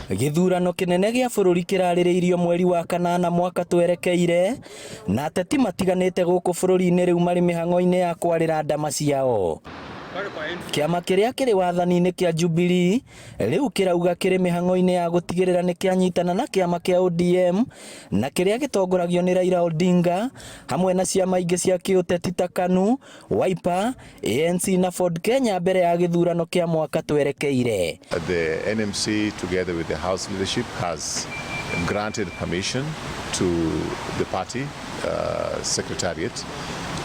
Gĩthurano kĩnene gĩa bũrũri kĩrarĩrĩirio mweri wa kanana mwaka twerekeire, na ateti matiganĩte gũkũ bũrũri-inĩ rĩu marĩ mĩhang'o-inĩ ya kwarĩra ndama ciao. Kĩama kĩrĩa kĩrĩ wathani-inĩ kĩa Jubilee rĩu kĩrauga kĩrĩ mĩhang'o-inĩ ya gũtigĩrĩra nĩ kĩanyitana na kĩama kĩa ODM na kĩrĩa gĩtongoragio nĩ Raila Odinga hamwe na ciama ingĩ cia kĩũteti ta KANU, Wiper, ANC na Ford Kenya mbere ya gĩthurano kĩa mwaka twerekeire. The NMC together with the House leadership has granted permission to the party secretariat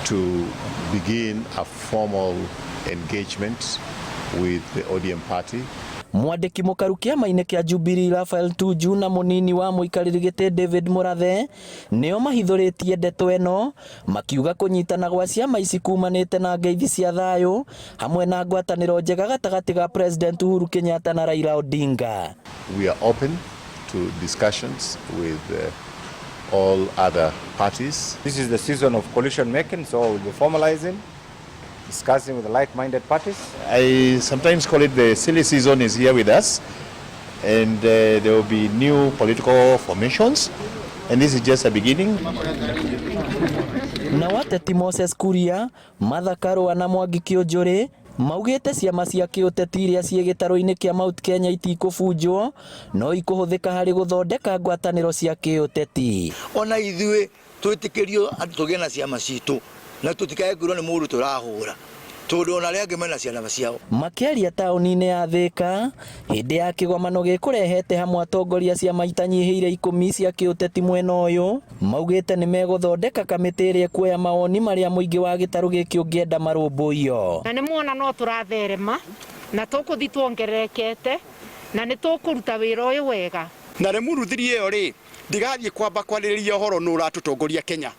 to begin a formal engagement with the ODM party. Mwandĩki mũkaru kĩama-inĩ kĩa Jubilee Raphael Tuju na mũnini wa mũikarĩri gĩtĩ David Murathe nĩo mahithũrĩtie ndeto ĩno, makiuga kũnyitana gwa ciama ici kumanĩte na ngeithi cia thayũ hamwe na ngwatanĩro njega gatagatĩ ga President Uhuru Kenyatta na Raila Odinga. We are open to discussions with all other parties. This is the season of coalition making, so we'll be formalizing, discussing with the like-minded parties. I sometimes call it the silly season is here with us, and there will be new political formations, and this is just a beginning. Na wateti Moses Kuria, Martha Karua na Mwangi Kiunjuri maugĩte ciama cia kĩũteti iria ciĩ gĩtarũ-inĩ kĩa Mount Kenya itikũbunjwo no ikũhũthĩka harĩ gũthondeka ngwatanĩro cia kĩũteti. Ona ithuĩ twĩtĩkĩrio tũgĩe na ciama citũ na tũtikae kwĩrwo nĩ mũndũ tũrahũra, tondũ ona arĩa angĩ mena ciama ciao. Makĩaria taũni-inĩ ya Thĩka hĩndĩ ya kĩgomano gĩkũrehete hamwe atongoria ciama itanyihĩire 10 cia kĩũteti mwena ũyũ, maugĩte nĩ megũthondeka kamĩtĩ ĩrĩa ĩkuoya mawoni marĩa mũingĩ wa gĩtarũ gĩkĩ ũngĩenda marũmbũiyo. Na nĩ muona no tũratherema na tũkũthi tuongererekete na nĩ tũkũruta wĩra ũyũ wega. Na rĩmuruthirie ĩyo rĩ, ndigathiĩ kwamba kwarĩrĩria ũhoro nũ ũratũtongoria Kenya.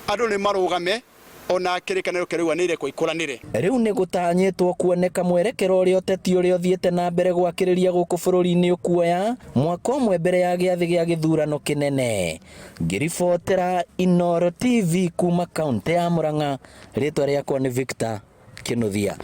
Andũ nĩ marũgame ona kĩrĩkanĩro kĩrauga nĩ irekwo ikũranĩre. Rĩu nĩ gũtanyĩtwo kuoneka mwerekero ũrĩa ũteti ũrĩa ũthiĩte na mbere gwakĩrĩria gũkũ bũrũri-inĩ ũkuoya mwaka ũmwe mbere ya gĩathĩ gĩa gĩthurano kĩnene. Ngĩribotera Inooro TV kuma kaunti ya Murang'a, rĩtwa rĩakwa nĩ Victor Kinuthia.